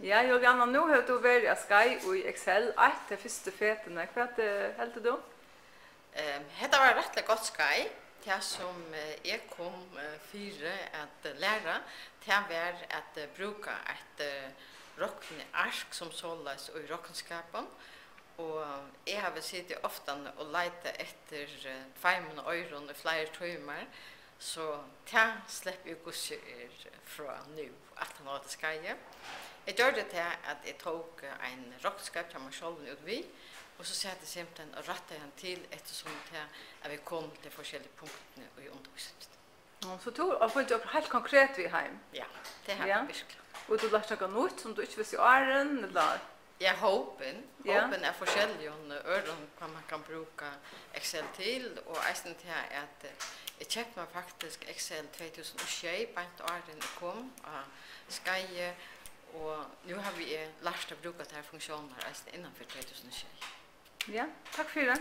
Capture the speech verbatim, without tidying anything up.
Ja, Julianna, nú hevur tú verið á skeið í Excel eitt, tey fyrstu fetini. Hvat, eh, heldur tú? Ehm, hetta var eitt rættiliga gott skeið. Tað, sum, eh, eg kom, eh, fyri at, eh, læra, tað var at, eh, brúka eitt, eh, rokniark sum soleiðis í rokniskapum. Og eg havi sitið ofta og leitað eftir, eh, tveimum oyrum í fleiri tímar, so tað sleppi eg hvussu er frá nú, aftan á hetta skeiðið. Eg gjørdi tað, at eg tók, eh, ein rokniskáp hjá mær sjálvum út við, og so sat eg simpelthen og rættaði hann til, eftirsum tað, at vit komu til tey forskelligu punktini í undirvísingini. Nú, so tú hevur fingið okkurt heilt konkret við heim? Ja, tað havi Ja. eg virkiliga. Og tú lært nakað nýtt, sum tú ikki visti áðrenn, ella? Ja, hópin. Ja. Hópin av forskelligum, eh, øðrum, hvat man kann brúka Excel til, og eisini tað, at, eh, eg keypti mær faktiskt Excel tvey túsund og sjey, beint áðrenn eg kom á skeiðið, og nú havi eg lært at brúka tær funktiónirnar eisini innan fyri tvey túsund og sjey. Ja, takk fyri.